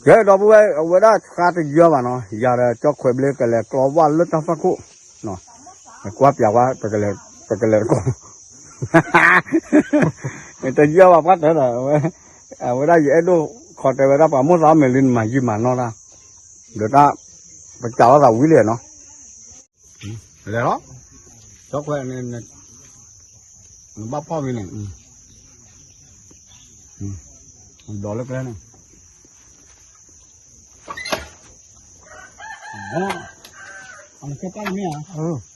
ကဲ ဒီပုၢ်ဝဲၢ် အဝဲဒၣ်ဆှါတယၢဘၣ်နီၤ, ယၤဒီးကၠီခွဲးဘျ့ကလဲၤကျီဝၣ်လၢတၢ်သွၣ်ခိၣ်, ကွၢ်ပၠးဝဲ ပကလဲၤတကီၢ်, တယၢဘၣ်ပှၢ်တၢၢ်ဒီး အဝဲဒၣ်ယအဲၣ်ဒိၣ်ခိးတဲဝဲဒၣ် ပှၤမိၢ်သးအီၣ်မဲာ်လံ နမၤယံာ်မၤနီၢ်တၢ်, ဒီးတၢ် ပကးလိာ်သးဝံၤလံနီၤ, လဲၤလီၤ, ကၠီခွဲးန့ၣ် နဘၣ်ဖီၣ်ဝံၤန့ၣ်, ဒီးလၢကျဲန့ၣ်, အနကဲပၢ်မ့ၢ်ဧါ, ဟဲတုၤ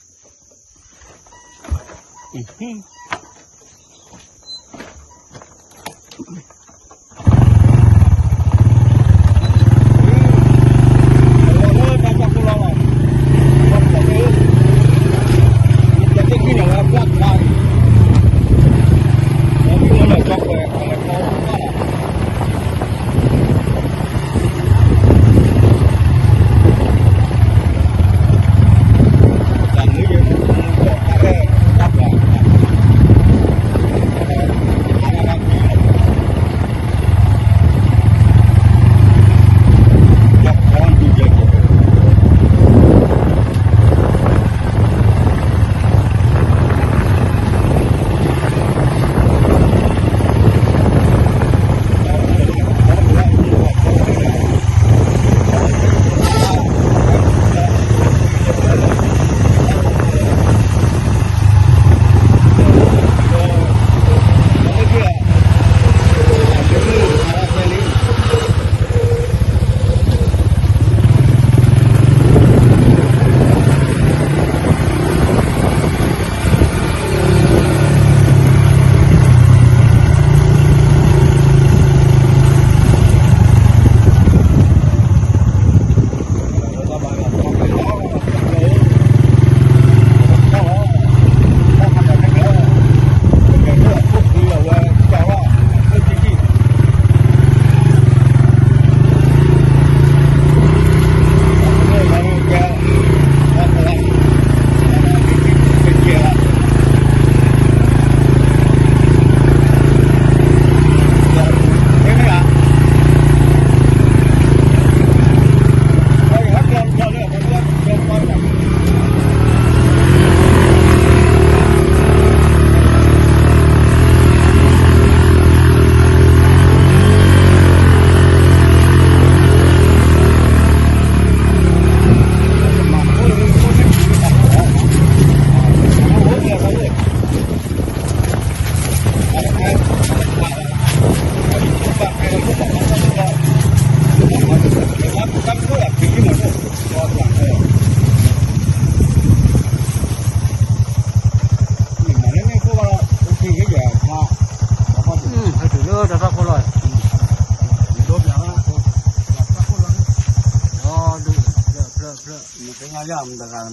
လၢတၢ်သၣ်ခိၣ်လီၤ, ဒီဒူၣ်ဖျၢၣ်ဖျၢၣ်, တဂၤတဂၤအံၤ ဖဲ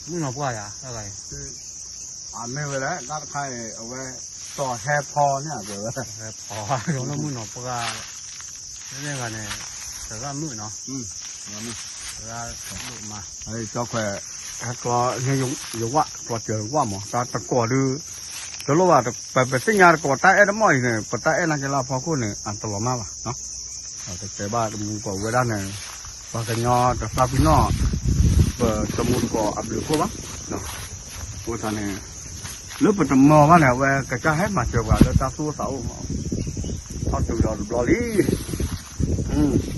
မုၢ်နီၢ်ပှၢ်ယၤ တဂၤအံၤ, အမ့ၢ်ဝဲလၢတၢ်တခါအံၤ အဝဲ တီၤဟဲဖီန့ၣ် အဝဲ ဟဲဖီ လၢမုၢ်နီၢ်ပှၢ်, လၢန့ၣ်ဂၤန့ၣ် သရၣ်မုၣ်နီၤ, သရၣ်မုၣ်မး, ကၠီခွဲး ဟဲကျီ ယဝၣ် ကျီစၢၤဝၣ်မး တၢ်တကိးဒုး တလိၣ်ဘၣ် ပ ပသ့ၣ်ညါတကိးတၢ်အဲၣ်တမီၢ်အံၤန့ၣ် ပတၢ်အဲၣ်နာ်က့လၢအဖီခိၣ်န့ၣ် အတလီၤမၢ်ဘၣ်, တတဲဘၣ်တမူတကိးဝဲဒၣ်န့ၣ် ပှၤကညီတသးပ့ၤနီၣ် ပတမူတကိးအဘျုးအဖှိၣ်ဘၣ်, အဃိသတးန့ၣ် လၢပတမၤဘၣ်န့ၣ် အဝဲကစၢ်ဟဲမၤစၢၤပှၤလၢတၢ်သူၣ်အိၣ်သးအိၣ်မး, ထီၣ်တုၤဒီးတဘျီ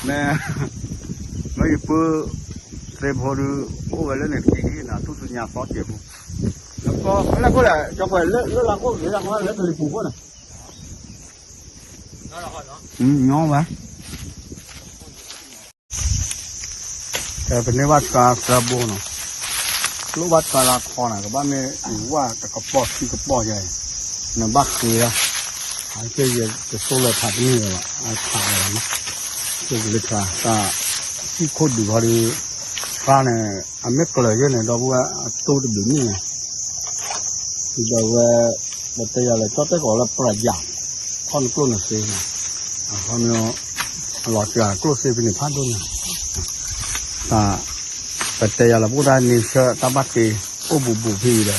လံ, မ့ၢ် မ့ၢ်ယပုၢ်သ့ၣ်ဖိဒုး အိၣ်ဝဲလၢန့ၣ်တက့ၢ် နသူၣ်စုညါသီစဲးဖိ, လၢကီၢ် လၢကီၢ်လဲၣ် ကၠီပှဲၤ လၢ လၢလၢခိၣ် လၢလၢခိၣ် လၢကလံၤပူၤခိၣ်န့ၣ်, ညီဝဲ ပန့ၢ်ဘၣ်တၢ်သၢဘိနီၤ, လိၣ်ဘၣ်တၢ်လၢခီန့ၣ် ကဘၣ်မ့ၢ်ဝၣ်တကပီၢ်ခံကပီၢ်ယဲအံၤ, နဘၣ်ဃ့လီၤ, အကဲယတဆိလၢထးတန့ၢ်ဝဲဘၣ် အထးဝဲလီၤ, ဆိကလၢထး တၢ်ဟံၣ်ခိၣ်ဒုးခီဒီး တၢ်န့ၣ် အမ့ၢ်ကျၢၤယဲၢ်န့ၣ် ဒီပုၢ်ဝဲၢ်အတိၢ်တဘ့ၣ်န့ၣ် ဒီးဝဲ ပတဲယၤလၢ ကၠီၣ်တဲၣ်ကီးလၢပရၤယၤ ခီၣ်နကျိၣ်နစ့, အခီပညီ အလီၤစှၤကျိၣ်စ့ဖဲန့ၣ်ဖးဒိၣ်ညါ, တၢ် ပတဲယၤလၢပအိၣ်တၢ်န့ဆၢၣ်တၢ်ဘၣ်တ့ အိၣ်ဘူးဘူးဖဲ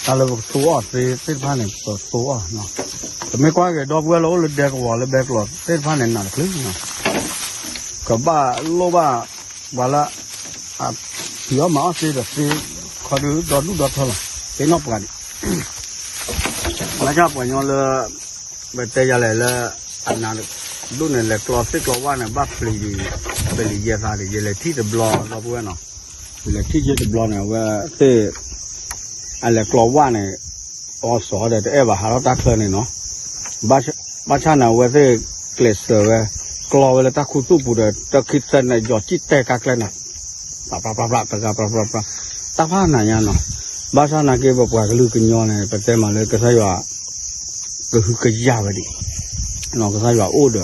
အံၤဒီး တၢ်လၢပကသူအီၣ်သ့သ့ၣ်တဖၣ်န့ၣ် ပသူအီၣ်, ပမ့ၢ်ကွၢ်က့ၤဒီပုၢ်ဝဲၢ်လၢအိၣ်လၢဒဲကဝီၤလၢဘဲကျိာ်သ့ၣ်တဖၣ်န့ၣ် နးတချုးနီၤ, ကဘၣ်လိၣ်ဘၣ် ပှၤလၢ အဖံးအီၣ်မၤအီၣ်သ့ဒီးသ့ ခီဒုဒီဒူၣ်ဒီထၢလီၤ, သ့နီၣ်ပှၤဒံး, ဘၣ်ဆၣ်ပှၤကညီလၢ ပတဲယၤလဲၣ်လၢ အနးဒိၣ်န့ၣ် လဲၤကျီသ့ၣ်ကျီဝၣ်န့ၣ် ဘၣ်ပျံၤဒံး, ပလံၤယဲၢ်သးဒံး ယလဲၤထံၣ်တဘျီဒီပုၢ်ဝဲၢ်နီၤ, ယလဲၤထံၣ်ယဲၢ်တဘျီန့ၣ် အဝဲသ့ၣ် အလဲၤကျီဝၣ်န့ၣ် အီစီၤဒီးတအဲၣ်ဘၣ်ဟးထီၣ်တၢ်ချၢန့ၣ်နီၤ, ဘၣ်ဆၣ်န့ၣ် အဝဲသ့ၣ်ကျဲးစၢးဝဲ ကျီဝဲလၢတၢ်ခူသူၣ်ပူၤဒီး တၢ်ခံသၢန့ၣ် ယီၤကံၣ်တဲာ်ကါကျဲန့ၣ် ပျၢ်ပျၢ်ပျၢ်ပျၢ် တဂၤပျၢ်ပျၢ်ပျၢ် တၢ်ဖးနးညါနီၤ, ဘၣ်ဆၣ်နာ်က့ ပပှၤကလုာ်ကညီန့ၣ် ပတဲမးလၢကစၢ်ယွၤ ကဟုကယာ်ဝဲဒံး, ကစၢ်ယွၤအိၣ်ဒီး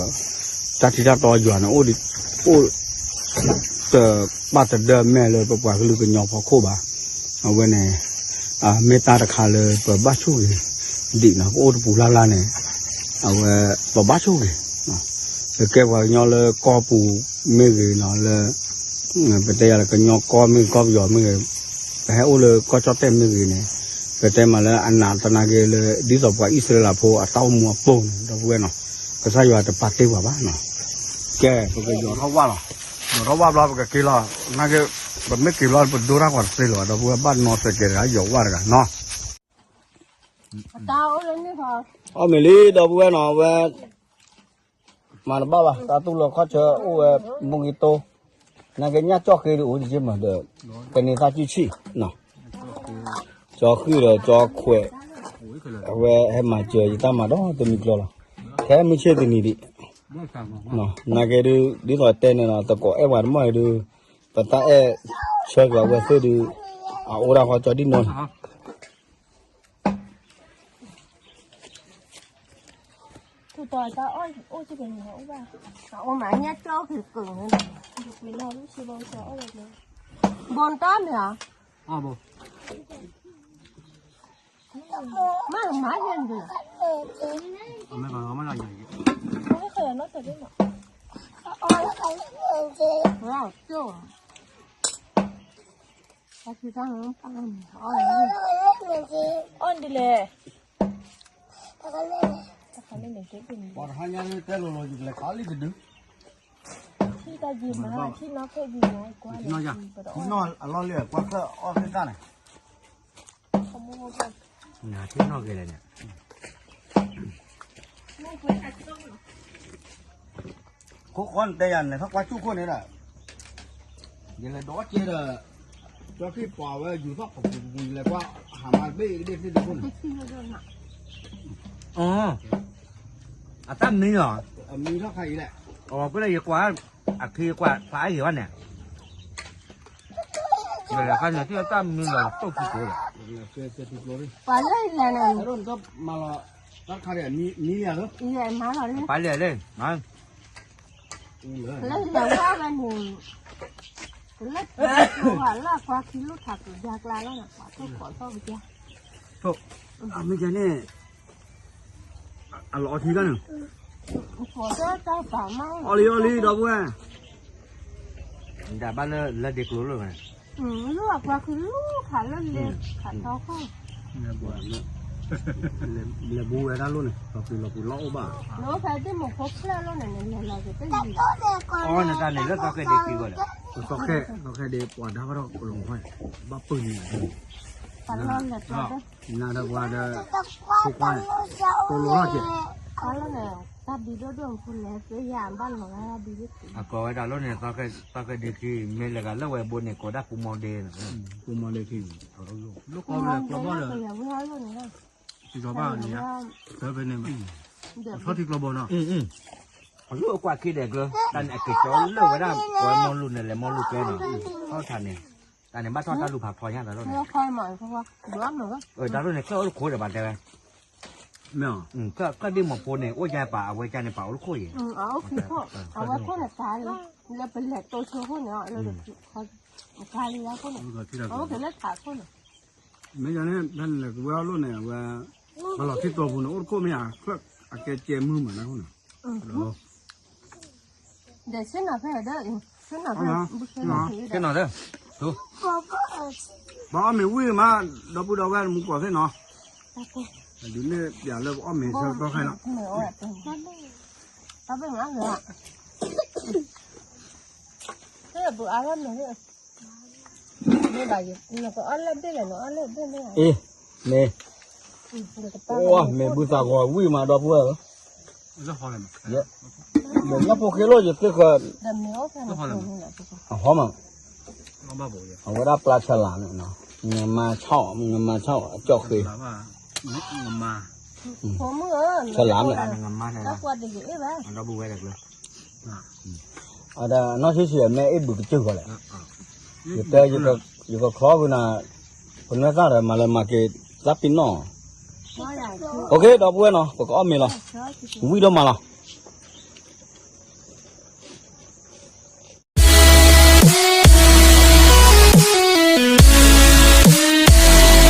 တၢ်ထံတၢ်တီယွၤန့ၣ် အိၣ် တဘၣ်တဒၢမဲာ်လၢပပှၤကလုာ်ကညီဖီခိၣ်ဘၣ်, အဝဲန့ၣ် မ့ၢ်တၢ်တခါလၢပဘၣ်ဆိၣ်ဂ့ၤဒံးနီၤ, ပအိၣ်တပူၤလၢ်လၢ်န့ၣ် အဝဲ ပဘၣ်ဆိၣ်ဂ့ၤ, ပကဲပှၤကညီလၢကီၢ်ပူၤမ့ၢ်ဂ့ၤနီၤ လၢ ပတဲယၤလၢကညီကီၢ်မ့ၢ်ဂ့ၤ ကီၢ်ပယီၤမ့ၢ်ဂ့ၤ, ပဟဲအိၣ်လၢကီၢ်ကၠီၣ်တဲၣ်မ့ၢ်ဂ့ၤန့ၣ်, ပတဲမးလၢအနးသနာ်က့လၢ ဒ်သိးပှၤအံၣ်စရ့လးဖိအတၢ်အိၣ်မူအပူၤန့ၣ် ဒီပုၢ်ဝဲၢ်နီၤ, ကစၢ်ယွၤတပာ်တ့ၢ်ပှၤဘၣ်နီၤ, ကဲ ပကယီၤထီၣ်ဝၣ်လီၤ, ယီၤထီၣ်ဝၣ်ဘျီပကက့ၤလီၤ, နာ်က့ ပမ့ၢ်က့ၤဘျီပဒိတၢ်ပှၤတသ့လၢၤဘၣ် ဒီပုၢ်ဝဲၢ် ဘၣ်နီၢ်သကဲးတဂၤ ယီၤဝၣ်တဂၤနီၤ, အီၣ်မ့ၢ်လံ ဒီပုၢ်ဝဲၢ်နီၤ အဝဲ မၤတဘၣ်ဘၣ် တၢ်သူၣ်လီၤခီၣ်ဆၢအိၣ်ဝဲ မူဂ့ၤတိ, နာ်က့ညၣ်ကၠီၣ်ဃ့ဒုးအိၣ်တယ့ၢ်မးဒီး ကန့ၢ်သၣ်ကၠူၣ်ဆံၣ်, ကၠီဃံၣ်ဒီးကၠီခွဲး, အဝဲဟဲမၤစၢၤယတၢ်မၤဒီတမံၤကျိၤလီၤ, ခဲမုၢ်ဆ့ၣ်တနံၤဒံး, နာ်က့ဒုး ဒ်သိးတဲန့ၣ်နီၤ သကိးအဲၣ်ပှၤတမီၢ်အံၤဒုး ပတၢ်အဲၣ်ဆၢက့ၤအဝဲသ့ၣ်ဒုး အအိၣ်ဒၣ်ဃီကၠီဒံၣ်နီၤန့ၣ် ထူတီၤတၢ်အီၣ်အိၣ်က့ၤန့ၣ်အိၣ်ဘၣ်, အအိၣ်မးညၣ်ကၠီက့ၤကုာ်န့ၣ်ဒီး, ဘိတၢ်မ့ၢ်ဧါ, မ့ၢ်မၤယဲၢ်န့ၣ်, အီၣ်ဒ်လဲၣ်, ပှၤတဟါညါတဲလိၤလိၤ ယကလဲၤခးလံတဒု, ထံၣ်အလီၢ်လံ ကွၢ်ချၢၣ်အီၣ်သ့ၣ်တၢ်န့ၣ်, နထံၣ်နီၣ်ဂ့ၤလဲၣ်န့ၣ် ခိၣ်ဃီနတဲယၤန့ၣ် ထီၣ်ကွၢ်ဆူၣ်ခိၣ်န့ၣ်ဒီး, ယလဲၤဒီးကဲဒီး, ကၠီခံပှၤဝဲယူၤထီၣ်ပပူၤပူၤ ယလဲၤကွၢ် ဟးမၤတဘ့ၣ်ကဒ့ၣ်သ့ၣ်တခိၣ်န့ၣ်, အတၢ်မံလီၤ, အမံထီၣ်ခါအံၤလဲၣ်, အဝဲကွၢ်လၢယကွၢ်, အခံယကွၢ်ဖးအါဂ့ၤဝဲန့ၣ် ယလဲၤခါန့ၣ် ထံၣ်တၢ်မံလီၤတိၢ်ဖုကိးလီၤ, ပှၤလၢယလဲၤန့ၣ်, မၤလီၤ, တၢ်ခါဒီးမံလီၤ, ပှၤလဲၤလဲၣ်, လၢယလဲၤဝဲန့ၣ်, လၢပှၤလၢကွၢ်ခံလူထးကဒါကျါလီၤန့ၣ် ပှၤထိၣ်ကိးထီၣ်ကဒါ, မ့ၢ်ကန့ၣ် အလီၤအီထံတၢ်န့ၣ်, အီလံအီလံ ဒီပုၢ်ဝဲၢ်, ဒ်ဘၣ်လၢလၢဒ့ကျိၤလၢ, လၢအကွၢ်ခုလၢခးလၢလဲၤခးထီခိၣ်, လဲၤဘူးဝဲဒၣ်လိၣ်န့ၣ် လီၤပှံၤလီၤပှံၤလီၤအိၣ်ဘၣ်, လၢဖဲဒ့ၣ်မိၢ်ဖိဖျဲၣ်လိၣ်န့ၣ် လဲၤလီၤက့ၤတယံၤ, အီနတၢ်န့ၣ်လၢသီခဲဒ့ခံဂီၢ်ဒီး, သီခဲ, သီခဲဒ့ပှၤဒါဘၣ်ထီၣ်ကလီၤဝဲ, ဘၣ်ပၢၢ်န့ၣ် နၤဒီးပှၤဒီး, ဖိခွါန့ၣ်, တိၢ်လိာ်ထီၣ်က့ၤ, တၢ်ဘံဒိၣ်ဒိၣ်ဖိလဲၣ် သ့ယၤဘၣ်လီၤဝဲဘံဒိၣ်, အကိးဝဲဒၣ်လိၣ်န့ၣ် သီခဲဒ့ခံ မ့ၢ်လၢဂၤလၢဝဲဘိန့ၣ် ကိးဒၣ်ပူမီဒ့, ပူမီဒ့ခံ, လိၣ်ကီလဲၤကျီဘီဒီး, စံးထီၣ်ဘၣ်န့ၣ်, သၢဖဲန့ၣ်, အထီၣ်ထံကျီဘီနီၤ, အလိၣ်အကွၢ်ခံဒဲးကျၢၤ, တၢ်န့ၣ်အက့ၤကၠီလၢဝဲဒၣ်, ပဝဲမီလူၤန့ၣ်လဲၤမီလူၤကျဲနီၤ, ထီၣ်ထးန့ၣ်, တၢ်န့ၣ်ဘၣ်ထီၣ်တၢ်လူၤဖးဖျီညါတၢ်လိၣ်န့ၣ်, တၢ်လိၣ်န့ၣ် ချၢၣ်အိၣ်တခိၣ်ဒီးဘၣ်တဲဝဲ, မ့ၢ်, ချၢၣ်ဒ့ၣ်မိၢ်ဖိန့ၣ် အိၣ်ယါပာ်အဝဲကန့ၣ်ပာ်အိၣ်တခိၣ်အံၤ, အဝဲခိၣ်န့ၣ်တၢ်လီၤ, လၢပလဲၤတိဆိခိၣ်န့ၣ်, တၢ်လီၤယါခိၣ်န့ၣ်, အအိၣ်က့ၤလၢထးခိၣ်န့ၣ် မ့ၢ်ယၤန့ၣ် ဖဲန့ၣ်လဲၤကဝဲအီၣ်လိၣ်န့ၣ် အဝဲ ပလီၤထံကျိပူၤန့ၣ် အိၣ်တခိၣ်မ့ၢ်ဧါ, အကဲကဲမုၢ်မးန့ၣ်အဃိန့ၣ်, ဒီးဆ့ၣ်နီၤဖဲဒီး, ဆ့ၣ်နီၤဖဲ, ဆ့ၣ်နီၤဒီး, ပှၤအီၣ်မ့ၤဝံၣ်မး ဒီပုၢ်ဒီဝဲၢ်မူကီၢ်သ့ၣ်နီၤ, ဒုးနဲၣ်ပျးလၢပအီၣ်မ့ၤဆၢကတီၢ်ခဲနီၤ, အ့ မ့ၢ် မ့ၢ်ဘူသးဂီၤဝံၣ်မး ဒီပုၢ်ဝဲၢ်ဧၢ, ဒီးညၣ်ဖိဃ့လိၣ်ယသ့ၣ်ဃၢၤ, အဟီမး, အဝဲဒၣ်ပျၢ်ဆၢလၤန့ၣ်, နမၤဆီၣ် နမၤဆီၣ် အကၠီၣ်ဃ့, ဆၢလၤမး, အဒီးနီၢ်ဆံးဆံး အမ့ၢ်အ့ၣ်ဘုးကစၢၢ်ဃီလဲၣ်, ယတဲ ယကချီဖုနၤ, ပနွဲၢ်သၣ်ဒီးမၤလၢမၤက့ၤ သးပ့ၤနီၣ်, ဒီပုၢ်ဝဲၢ်နီၤ ပကအီၣ်မ့ၤလီၤ, ဝံၣ်ဒိၣ်မးလီၤ,